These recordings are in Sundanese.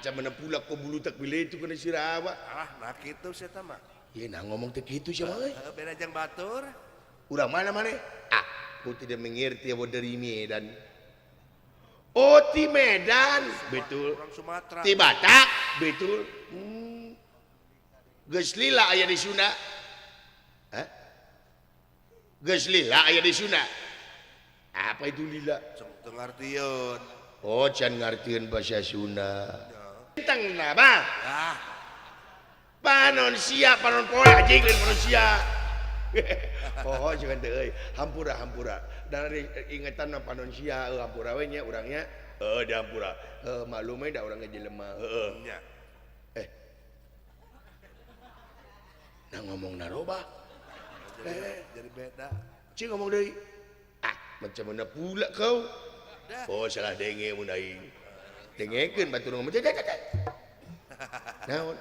Macam mana pula kau bulu tak bila itu kena sirawa. Ah, nah kitu sia mah. Ye nah ngomong teh kitu sia mah euy. Beda jeung batur. Urang mana maneh? Ah, ku tidak mengerti apa dari Medan. Oh, ti Medan. Betul. Orang Sumatera. Ti Batak. Betul. Geus lila aya di Sunda. Hah? Geus lila aya di Sunda. Apa itu lila? Teu ngartieun. Oh, can ngartieun bahasa Sunda. Tentang nama. Ah. Panon sia, panon poe anjing lain panon sia. Oh, jangan teu euy. Hampura, hampura. Dari ingetan mah panon sia, heuh hampura we nya urangnya. Heuh, da hampura. Heuh, maklum we da urang ge jelema. Heueuh. Nya. Eh. Nah ngomong narobah. Jadi beda. Cing ngomong deui. Ah, macam mana pula kau? Dah. Oh, salah denge mun aing. Dengekeun batur ngomong. Teh, teh, teh. Naon?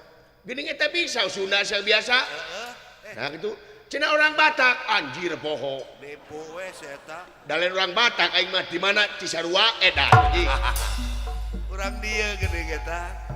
Geuning eta bisa Sunda asa biasa. Heeh. Nah gitu. Cenah orang Batak anjir poho. Nipu we si eta. Da lain orang Batak aing mah di mana Cisarua edan anjing. Urang dieu geuning eta.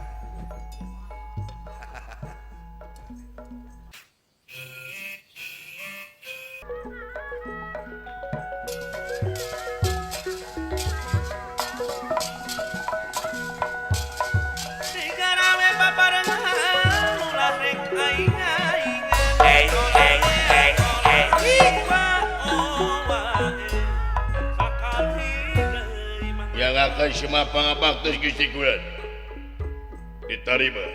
Yang akan semua pangabaktos Gusti Kulan diterima.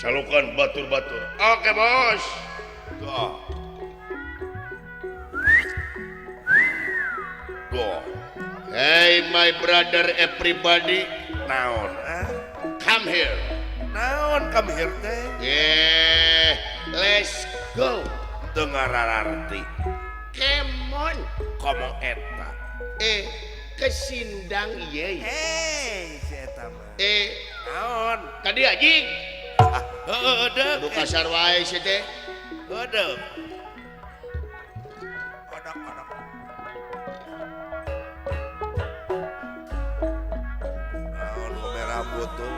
Calokan batur-batur. Oke bos. Go. Go. Hey my brother everybody. Naon? Ah? Come here. Naon come here teh? Yeah, let's go. Teu ngarararti. Kemon. Komo eta. Kesindang ieu. Hei, si eta mah. Naon? Kadi anjing. Heueuh, deuk. Kudu kasar wae si teh. Heueuh, deuk. Kodok, kodok. Naon ngome rambut tuh.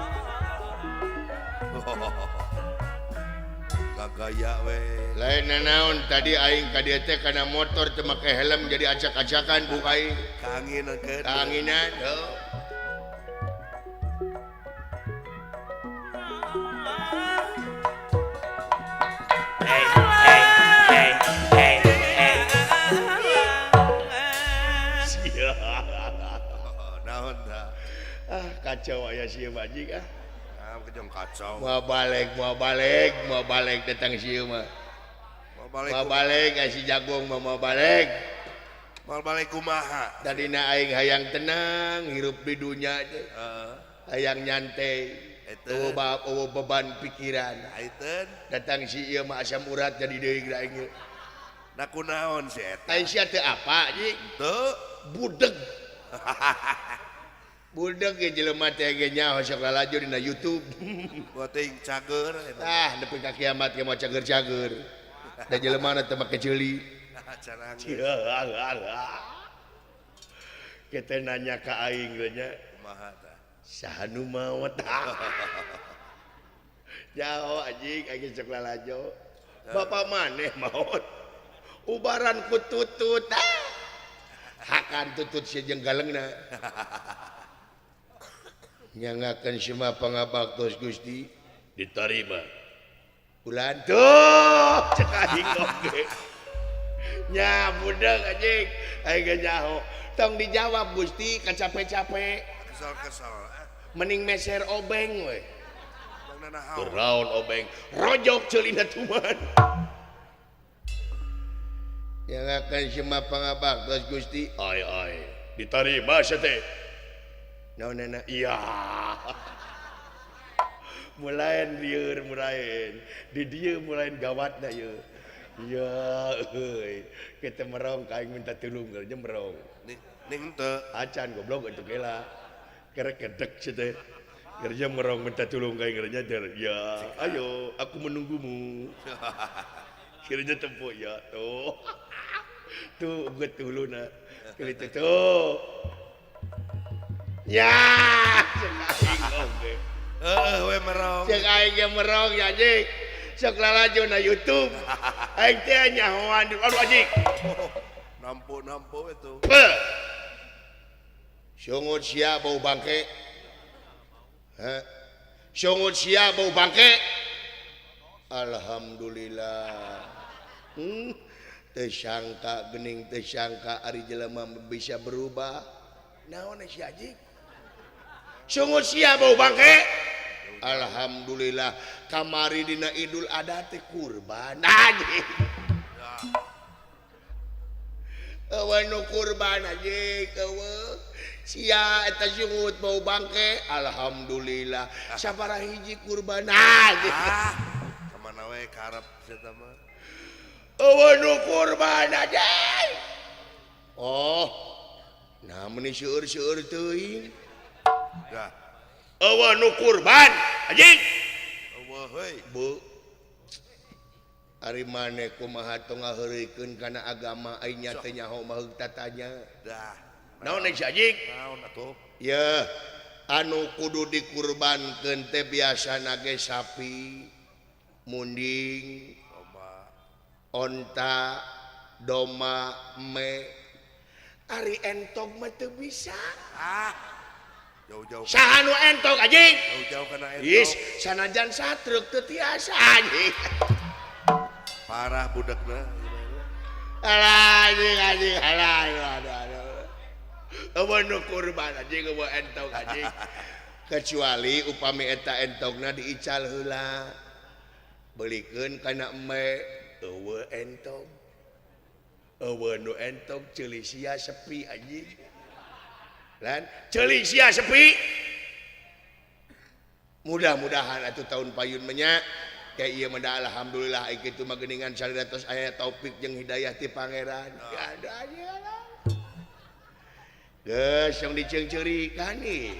Gagaya we. Lain nanaon tadi aing ka dieu teh kana motor teu make helm jadi acak-acakan buk aing. Kaanginan keun. Kaanginan, heuh. Hey, hey, hey, hey, hey. Sia. Naon dah? Ah, kacau aya sieu mah anjing ah. Ah, kejong kacau. Mau balik, mau balik, mau balik datang sieu mah. Mau balik. Mau balik ka si jagung mah mau balik. Mau balik kumaha? Tadina aing hayang tenang hirup di dunya teh. Heeh. Hayang nyantai. Eta. Eueuh beban pikiran. Aiteun. Datang si ieu mah asam urat jadi deui aing ge. Da kunaon si eta? Aing sia teu apa anjing? Teu. Budeg. Budeg ge jelema teh ge nyaho sok lalajo dina YouTube. Boting cager eta. Ah, nepi ka kiamat ge moal cager-cager. Da jelema na teu make ceuli. Carang. Kita nanya ka aing we nya. Kumaha tah? Saha nu maot? Jauh anjing aing sok lalajo. Bapak maneh maot. Ubaran ku tutut. Hakan tutut si jeung galengna. Nyangakeun semua pangabaktos Gusti diterima. Ulan tuh cek aing oge. Nya budeg anjing aing ge nyaho. Tong dijawab Gusti kacape-cape. Kesel-kesel. Mending meser obeng we. Bang Raon obeng rojok ceulina tuman. Nyangakeun semua pangabaktos Gusti ai ai diterima sia teh. Naon nana? Iya. Mulain lieur mulain. Di dieu mulain gawatna ieu. Iya euy. Kita merong ka aing minta tulung geus merong. Ning teu. Acan goblok atuh kela. Kerek kedek sia teh. Kerja merong minta tulung ka aing gernya der. Ya, ayo aku menunggumu. Kiranya tempo ya tuh. Tuh uget tuluna. Kitu tuh. Ya, cek aing oge. Heeh we merong. Cek aing ge merong ya anjing. Sok lalajo na YouTube. Aing teh nyahoan aduh anjing. Nampo-nampo itu. Sungut sia bau bangke. Heh. Sungut sia bau bangke. Alhamdulillah. Teu sangka geuning teu sangka ari jelema bisa berubah. Naon si anjing? Sungut sia bau bangke. Alhamdulillah kamari dina Idul Adha teh kurban anjing. Eueuh nu kurban anjing eueuh. Sia eta sungut bau bangke. Alhamdulillah sabaraha hiji kurban anjing. Ka mana we karep eta mah. Eueuh nu kurban anjing. Oh. Nah meuni seueur-seueur teuing. Dah. Eueuh nu kurban anjing. Eueuh heuy. Bu. Ari maneh kumaha tong ngaheureuykeun kana agama aing nya teh nyaho mah heug tatanya. Dah. Naon si anjing? Naon atuh? Yeuh, anu kudu dikurbankeun teh biasana ge sapi, munding, onta, domba, me. Ari entog mah teu bisa. Ah. Jauh-jauh. Saha nu entog anjing? Jauh-jauh kana entog. Is, sanajan satruk teu tiasa anjing. Parah budakna. Alah anjing anjing alah aduh aduh. Eueuh nu kurban anjing eueuh entog anjing. Kecuali upami eta entogna diical heula. Beulikeun kana eme eueuh entog. Eueuh nu entog ceuli sia sepi anjing. Lan ceuli sia sepi. Mudah-mudahan atuh tahun payun mah kayak ieu mah alhamdulillah ai kitu mah geuningan salira tos aya taufik jeung hidayah ti pangeran. Ada aja lah. Geus yang diceungceurikan nih.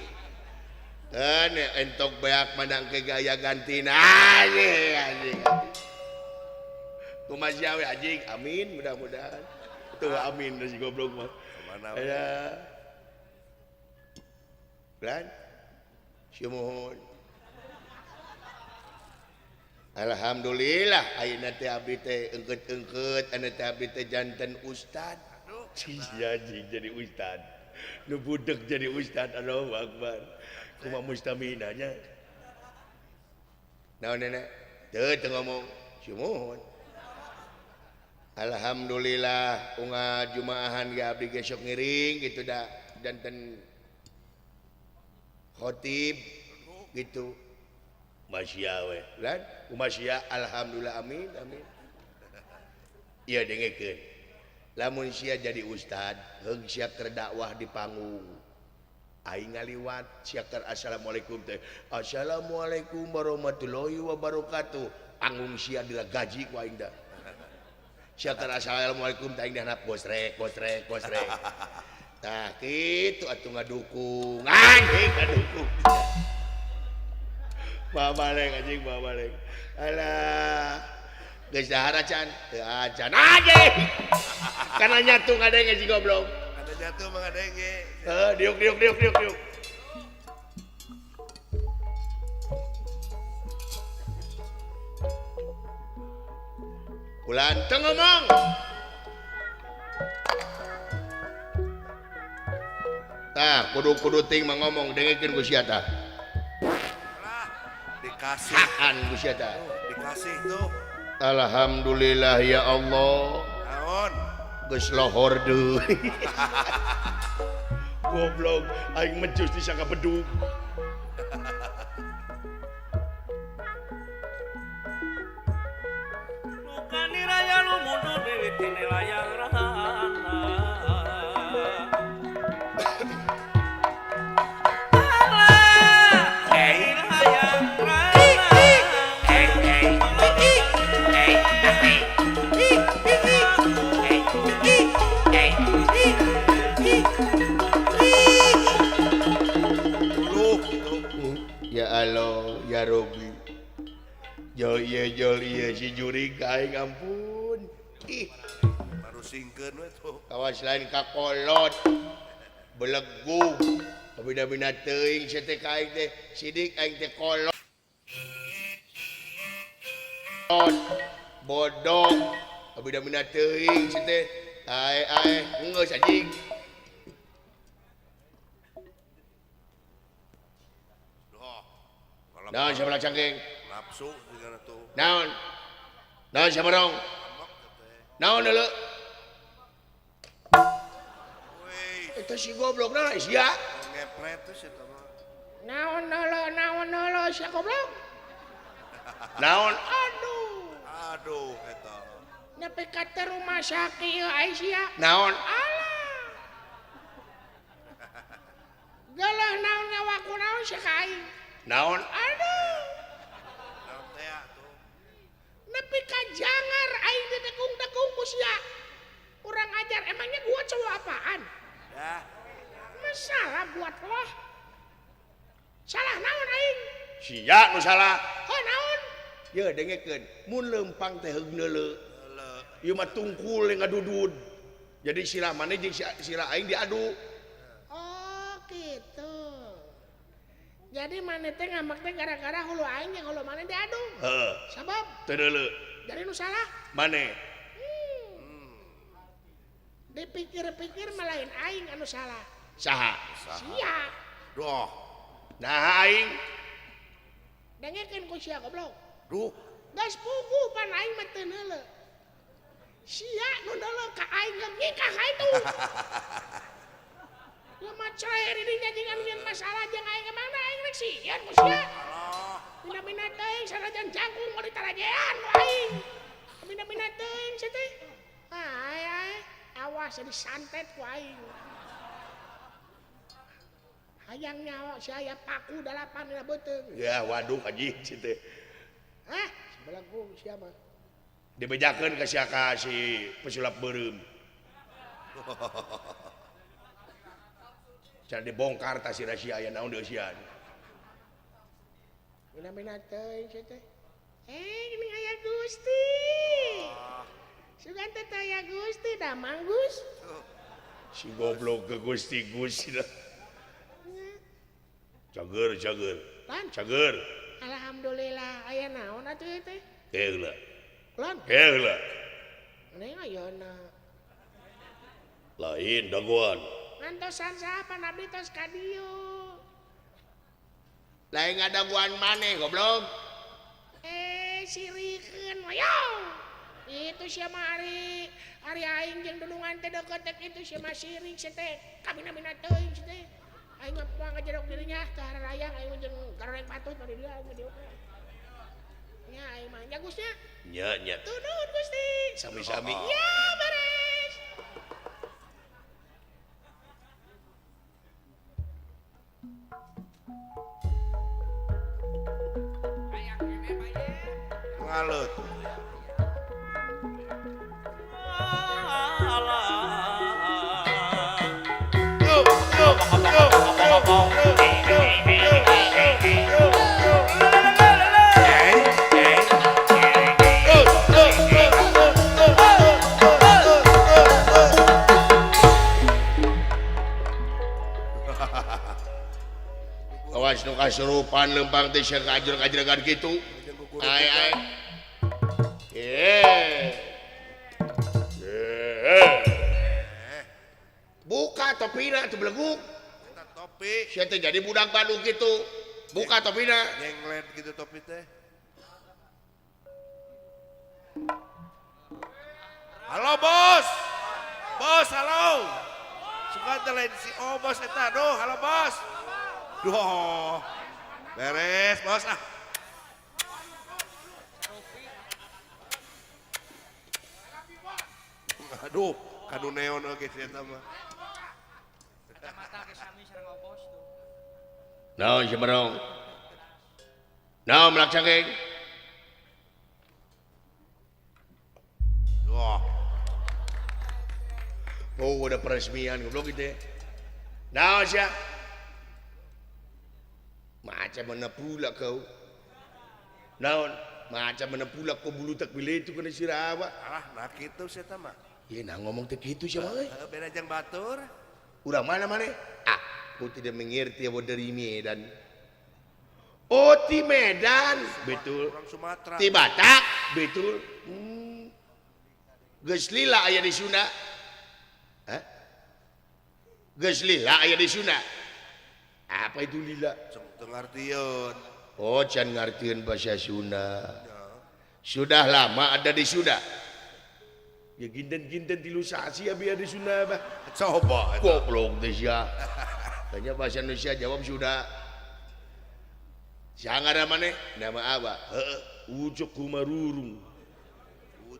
Kan entok beak mandang ke gaya gantina anjing anjing. Kumaha sia we anjing amin mudah-mudahan. Tuh amin si goblok mah. Mana we? Lan sumuhun. Alhamdulillah ayeuna teh abdi teh engkeut-engkeut anu teh abdi teh janten ustad. Sia anjing jadi ustad. Nu budeg jadi ustad Allahu akbar. Kumaha mustamina nya. Naon nenek? Teu teu ngomong. Sumuhun. Alhamdulillah unga jumaahan ge abdi ge sok ngiring gitu da janten khotib gitu. Masya we lan kumaha alhamdulillah amin amin. Ieu dengekeun. Lamun sia jadi ustad, heug sia keur dakwah di panggung. Aing ngaliwat sia keur assalamualaikum teh. Assalamualaikum warahmatullahi wabarakatuh. Panggung sia dilagaji ku aing da. Sia keur assalamualaikum teh aing dihandap gosrek gosrek gosrek. Tah kitu atuh ngadukung. Anjing ngadukung. Babaleng anjing babaleng. Alah. Geus dahar acan? Teu acan. Anjing. Kana nyatu ngadenge si goblok. Kana nyatu mah ngadenge. Heuh, diuk diuk diuk diuk diuk. Ulan teu ngomong. Tah, kudu-kudu ting mah ngomong dengekeun ku sia tah. Dikasih. Hakan ku sia tah. Dikasih tuh. Alhamdulillah ya Allah. Naon? Geus lohor deui. Goblok, aing mecus disangka bedug. Luka niraya lu mundur wiwit layang rahana. Ya Allah, ya Robi. Jol ieu si jurig ka aing ampun. Ih, baru singkeun we tuh. Kawas lain ka kolot. Belegug. Bina-bina teuing sia teh ka aing teh sidik aing teh kolot. Bodoh. Bina-bina teuing sia teh. Ae ae geus anjing. Naon sia cangkeng? Nafsu sigana tuh. Naon? Naon sia merong? Naon deuleu? Eta si goblok naon sia? Ngepret tuh sia mah. Naon deuleu sia goblok? Naon? Aduh. Aduh eta. Nepi ka teu rumah sakit ieu ai sia. Naon? Alah. Geuleuh naon ngawaku naon sia ka aing? Naon? Aduh. Naon teh atuh? Nepi ka jangar aing ditekung-tekung ku sia. Kurang ajar, emangnya gua cowok apaan? Dah. Masalah buat lo. Salah naon aing? Sia nu salah. Oh naon? Ye dengekeun, mun leumpang teh heug neuleu. Ieu mah tungkul ngadudud. Jadi sila maneh jeung sila aing diadu. Oh gitu. Jadi maneh teh ngambek teh gara-gara hulu aing jeung hulu maneh diadu. Heeh. Sabab teu neuleu. Jadi nu salah maneh. Dipikir-pikir malahin aing anu salah. Saha? Sia. Duh. Nah aing dengekeun ku sia goblok. Duh. Geus puguh pan aing mah teu neuleu. Sia nu neuleu ka aing geus nikah ka itu. Lemah cerai di dinya jeung anu nyeun masalah jeung aing emangna aing rek sieun ku sia. Mina-mina teuing sanajan jangkung moal ditarajean ku aing. Mina-mina teuing sia teh. Ai ai awas jadi santet ku aing. Hayang nyawa sia aya paku dalapan dina beuteung. Ya waduh anjing sia teh. Hah, sebelenggu sia mah. Dibejakeun ka sia ka si pesulap beureum. Cara dibongkar tas si rahasia aya naon deusian. Mina-mina teuing sia teh. Geuning aya Gusti. Sugan teh aya Gusti damang Gus. Si goblok ke Gusti Gusti. Cager cager. Lan cager. Alhamdulillah aya naon atuh ieu teh? Teh heula. Lan. Teh heula. Neng ayeuna. Lain dagoan. Ngantosan saha pan abdi tos ka dieu. Lain ngadaguan maneh goblok. Sirikeun wayo. Itu sia mah ari ari aing jeung dulungan teh deukeut teh kitu sia mah sirik sia teh kabina-bina teuing sia teh. Aing mah moal ngajerok dirinya teh hararayang aing jeung garoreng patut ka dieu aing mah dieu. Nya aing mah nya Gusnya. Nya nya. Tuh nuhun Gusti. Sami-sami. Ya beres. Ngalut. Awas nu kasurupan lempang teh sia kajreg-kajregan kitu. Ai ai. Buka topina tuh beleguk. Topi. Sia teh jadi budak Bandung gitu. Buka topina. Nyenglet gitu topi teh. Halo bos. Bos halo. Suka teh lain si oh bos eta. Duh halo bos. Duh. Beres bos ah. Aduh, kanu neon oge si eta mah. Kacamata ge sami sareng obos tuh. Naon si merong? Naon melak cangkeng? Wah. Oh, udah peresmian goblok gitu. Naon sia? Macam mana pula kau? Naon? Macam mana pula kau bulu tak bila itu kena sirawa? Alah, nah kitu sia eta mah. Ye, nah ngomong teh kitu sia mah euy. Beda jeung batur. Urang mana mana? Aku tidak mengerti apa dari Medan. Oh, di Medan. Betul. Orang Sumatera. Di Batak. Betul. Geus lila aya di Sunda. Hah? Geus lila aya di Sunda. Apa itu lila? Teu ngartieun. Oh, can ngartieun bahasa Sunda. Sudah lama ada di Sunda. Ya ginten-ginten tilu sasi abi ada di Sunda bah. Coba. Goblok teh sia. Tanya bahasa Indonesia jawab sudah. Siapa ngaran maneh? Nama apa? Heeh, Ucok Kumarurung.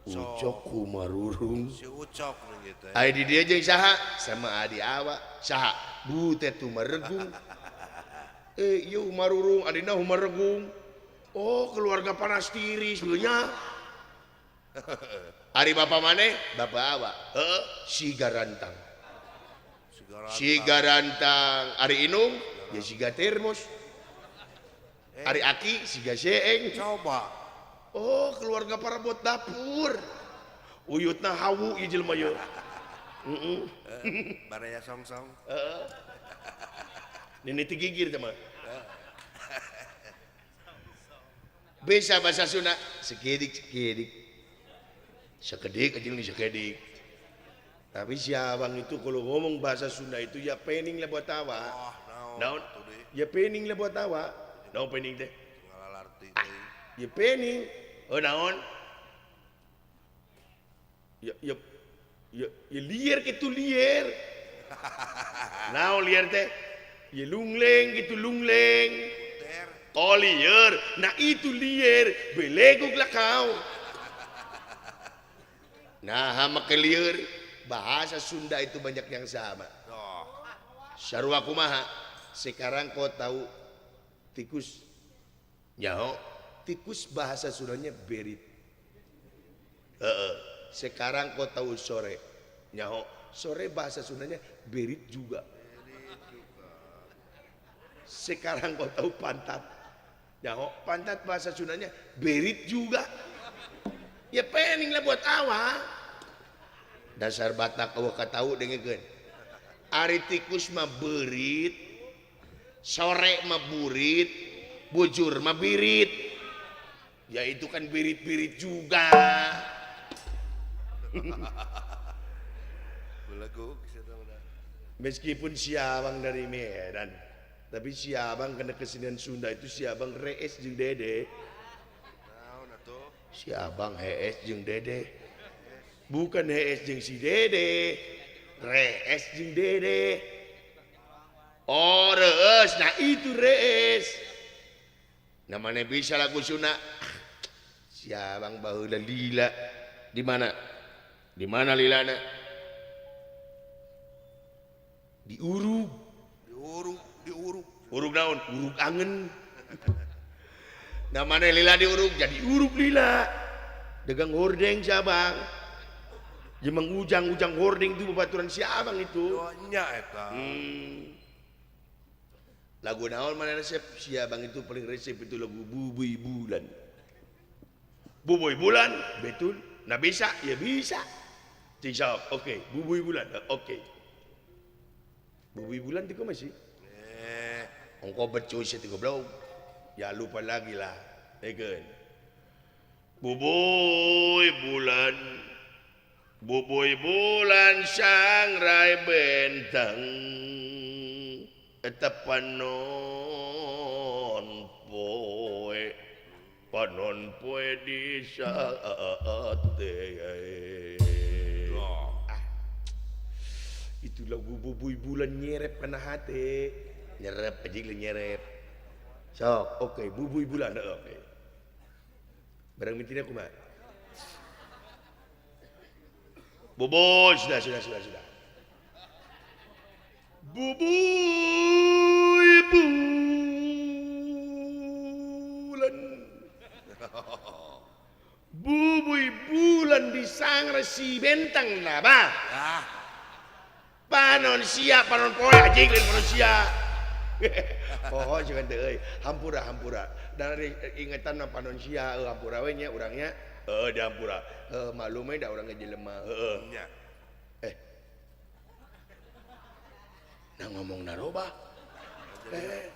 Ucok Kumarurung. Si Ucok nu gitu. Ai di dieu jeung saha? Sama adi awa. Saha? Butet Tumaregung. Ieu Umarurung, adina Humaregung. Oh, keluarga panas tiris nya. Ari bapak maneh? Bapak awa. Heeh, siga rantang. Siga rantang. Ari inung? Ya siga termos. Ari aki siga seeng. Coba. Oh, keluarga parabot dapur. Uyutna hawu ieu jelema ieu. Heeh. Baraya song-song. Heeh. Nini teu gigir teh mah. Bisa bahasa Sunda sekedik sekedik. Sekedik aja nih sekedik. Tapi si abang itu kalau ngomong bahasa Sunda itu ya pening lah buat tawa. Oh, naon? Ya pening lah buat tawa. Naon pening teh? Ah, ya pening. Oh naon? Ya ya ya, ya liar gitu liar. Naon liar teh? Ya lungleng gitu lungleng. Oh liar. Nah itu liar. Beleguk lah kau. Nah, make lieur bahasa Sunda itu banyak yang sama. Sarua kumaha? Sekarang kau tahu tikus. Nyaho, tikus bahasa Sundanya berit. Heeh. Sekarang kau tahu sore. Nyaho, sore bahasa Sundanya berit juga. Sekarang kau tahu pantat. Nyaho, pantat bahasa Sundanya berit juga. Ya pening lah buat awak. Dasar Batak awak tahu dengekeun. Ari tikus mah beurit, sore mah burit, bujur mah birit. Ya itu kan birit-birit juga. Meskipun si abang dari Medan, tapi si abang kena kesenian Sunda itu si abang rees jeung Dede. Si abang hees jeung Dede. Bukan hees jeung si Dede, rees jeung Dede. Oh rees, nah itu rees. Namanya bisa lagu Sunda. Si abang baheula lila. Di mana? Di mana lilana? Di urug. Di urug, di urug. Urug naon? Urug angen. Namanya lila di urug, jadi urug lila. Dagang hordeng si abang. Jemang ujang-ujang hordeng itu babaturan si abang itu. Nya eta. Lagu naon mana resep? Si abang itu paling resep itu lagu Bubuy Bulan. Bubuy Bulan, betul. Nah bisa, ya bisa. Cing sok, oke. Bubuy Bulan, oke. Bubuy Bulan itu masih. Ongko becus itu goblok. Ya lupa lagi lah. Egen. Bubuy bulan, bubuy bulan sangrai bentang, eta panon poe, panon poe di saate. Ah, itu lagu bubuy bulan nyerep kana hate, nyerep aja nyerep. Sok, oke, bubuy bulan, oke. Barang mintina kumaha? Bubuy, sudah. Bubuy bulan. Bubuy bulan di sangresi bentang nah, bah. Panon sia, panon poe anjing lain panon sia. Oh, jangan teh euy. Hampura, hampura. Dari ingetan panon sia, hampura we nya urangnya. Heuh, da hampura. Heuh, maklum we da urang ge jelema. Heuh. Nya. Nah ngomong narobah.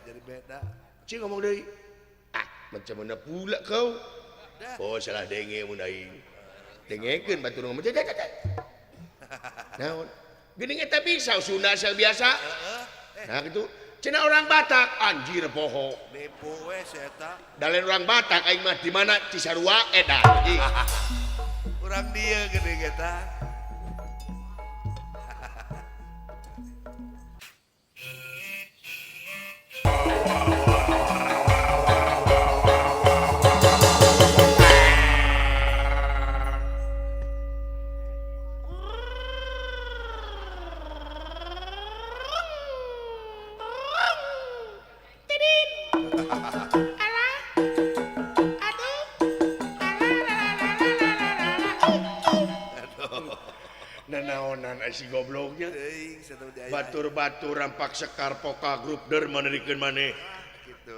Jadi beda. Cing ngomong deui. Ah, macam mana pula kau? Oh, salah denge mun aing. Dengekeun batur ngomong. Naon? Geuning eta bisa Sunda biasa. Nah gitu. Cenah orang Batak anjir poho. Nipu we si eta. Da lain orang Batak aing mah di mana Cisarua edan anjing. Urang dieu geuning eta. Si gobloknya batur-batur rampak sekar poka grup der menerikeun maneh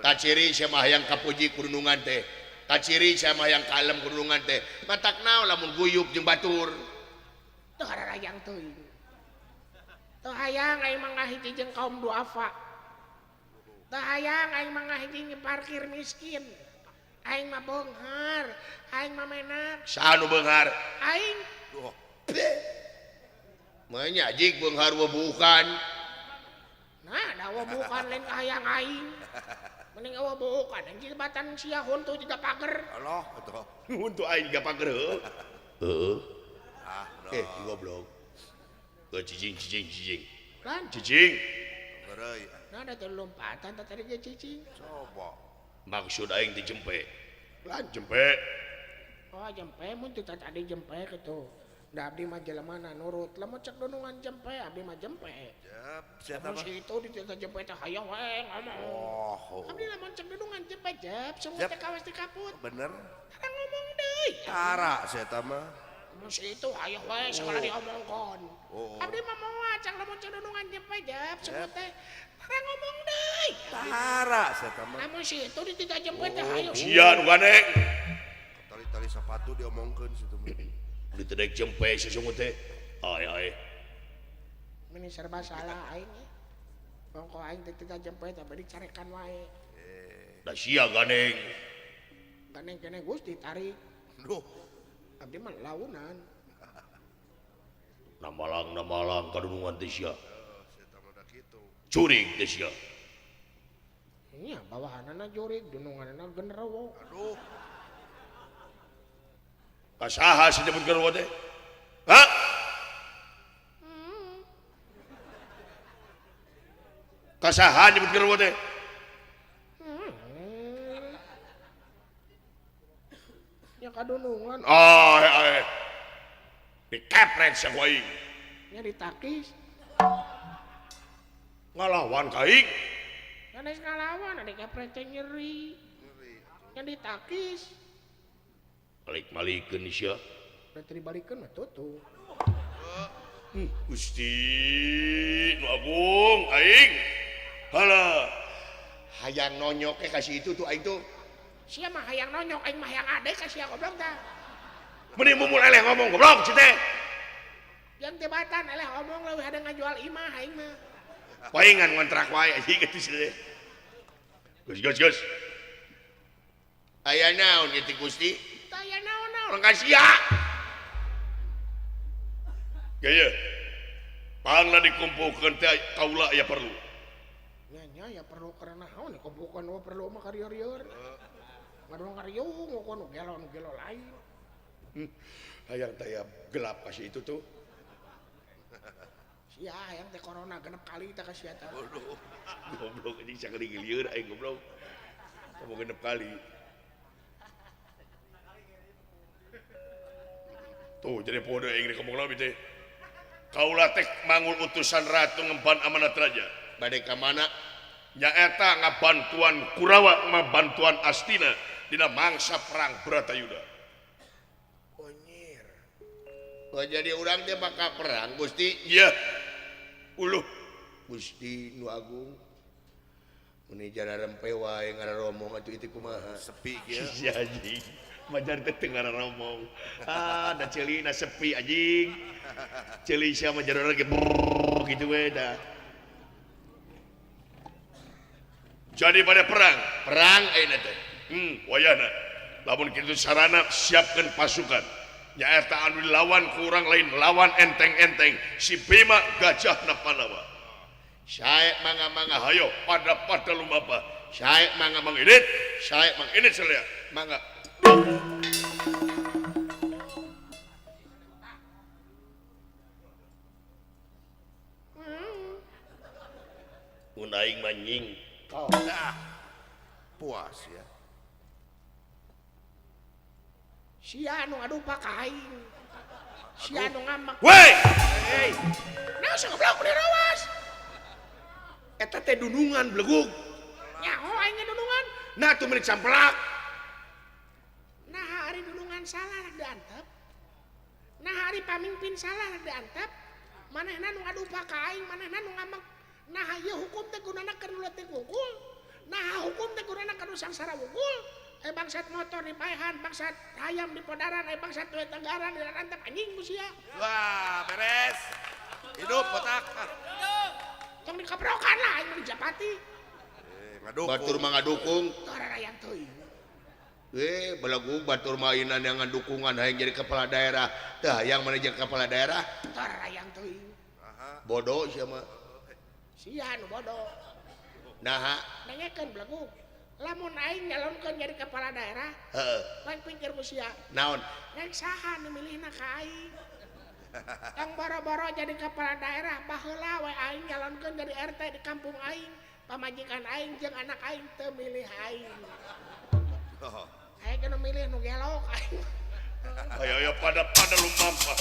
kaciri sia mah hayang kapuji kurunungan teh kaciri sia mah hayang kalem kurunungan teh matak naon lamun guyub jeung batur teu hararayang teuing teu hayang aing mah ngahiji jeung kaum duafa teu hayang aing mah ngahiji jeung parkir miskin aing mah beunghar aing mah menak saha nu beunghar aing Manya jik beunghar bukan. Nah, da bukan lain hayang aing. Mending eueuh bukan anjing batan sia huntu jiga pager. Allah atuh. Huntu aing jiga pager heuh. Heeh. Ah, goblok. Heuh cicing cicing cicing. Kan cicing. Heureuy. Nah, da teu lompatan teh tadi ge cicing. Coba. Maksud aing teh jempe. Lan jempe. Oh, jempe mun teu tadi jempe kitu. Da abdi mah jelema na nurut lamun cek dunungan jempe abdi mah jempe. Jep, siapa mah? Si itu di jempe teh hayang wae ngomong. Oh. Abdi lamun cek dunungan jempe jep semua teh kawas di kaput. Bener. Tara ngomong deui. Tara sia mah. Mun si itu hayang wae segala diomongkeun. Abdi mah moal cek lamun cek dunungan jempe jep semua teh tara ngomong deui. Tara sia mah. Lamun si itu di jempe teh hayang. Sia nu gandeng. Tali-tali sepatu diomongkeun situ mah. Ditedek jempe sesungut teh. Ai ai. Meni serba salah aing. Bongko aing teh teu jempe teh bari carekan wae. Da sia gandeng. Gandeng keneh Gusti tarik. Duh, abdi mah launan. Namalang-namalang kadunungan teh sia. Curig teh sia. Nya bawahanana jurig, dununganana genderuwo. Aduh. Kasaha si nyebut genderuwo teh? Hah? Kasaha nyebut genderuwo teh? Nya kadunungan. Oh, ai. Dikepret sia ku aing. Nya ditakis. Ngalawan ka aing. Sanes ngalawan ada kepret teh nyeri. Nya ditakis. Balik-malikeun sia. Berarti dibalikeun mah tutup. Gusti nu agung aing. Halah. Hayang nonyok ke kasih itu tuh aing tuh. Sia mah hayang nonyok aing mah hayang ade ka sia goblok tah. Meni mumul eleh ngomong goblok si teh. Yang tebatan eleh ngomong leuwih ada ngajual imah aing mah. Paingan ngontrak wae anjing kitu si teh. Gus gus gus. Aya naon ieu teh Gusti? Aya naon-naon orang ka sia. Gaya. Pangna dikumpulkeun teh kaula aya perlu. Nya nya ya perlu karena naon dikumpulkeun mah perlu mah karieur-rieur. Ngadong ngariung nu gelo nu gelo lain. Hayang teh gelap kasih itu tuh. Sia hayang teh corona genep kali teh ka sia teh. Bodoh. Goblok anjing sakali lieur aing goblok. Kamu genep kali. Tuh jadi podo aing rek ngomong teh. Kaula teh mangul utusan ratu ngemban amanat raja. Bade ka mana? Nyaeta ngabantuan Kurawa ngabantuan Astina dina mangsa perang Bratayuda. Onyir. Oh jadi urang teh bakal perang Gusti. Iya. Uluh Gusti nu agung. Meni jara rempe wae ngararomong atuh itu kumaha? Sepi kieu. Si anjing. Majar teh teu ngararomong. Ah, da ceulina sepi anjing. Ceuli sia mah jara lagi gitu we da. Jadi pada perang, perang ayeuna teh. Wayahna. Lamun kitu sarana siapkeun pasukan. Nyaeta anu dilawan ku urang lain lawan enteng-enteng si Bima Gajahna Pandawa. Sae mangga-mangga hayo pada-pada lumapa. Sae mangga mangidit, sae mangidit salia. Mangga. Mun aing mah nying. Oh. Puas ya. Sia anu ngadupa ka aing. Sia anu ngamek. Woi! Hei. Nah, sagoblok meuni rawas. Eta teh dunungan belegug. Nyaho aing dunungan. Nah, tuh milik sampelak. Nah, ari dunungan salah rek diantep. Nah, ari pamimpin salah rek diantep. Manehna nu ngadupa ka aing, manehna nu ngamek. Nah, ieu hukum teh gunana keur nu leutik wungkul. Nah, hukum teh gunana keur nu sangsara wungkul. Bangsat motor dipaehan, bangsat hayam dipodaran, bangsat duit anggaran dirantep anjing ku sia. Wah, beres. Hidup botak. Tong dikeprokan lah aing mah dijapati. Ngadukung. Batur mah ngadukung. Torarayang teuing. Belegug batur mah ayeuna neangan dukungan hayang jadi kepala daerah. Teu hayang mana jadi kepala daerah. Torarayang teuing. Bodoh sia mah. Sia nu bodoh. Naha nanyakeun belegug. Lamun aing nyalonkeun jadi kepala daerah, heeh. Rek pikir ku sia. Naon? Rek saha nu milihna ka aing? Tong boro-boro jadi kepala daerah, baheula we aing nyalonkeun jadi RT di kampung aing, pamajikan aing jeung anak aing teu milih aing. Aing nu milih nu gelok aing. Ayo ayo pada-pada lumampah.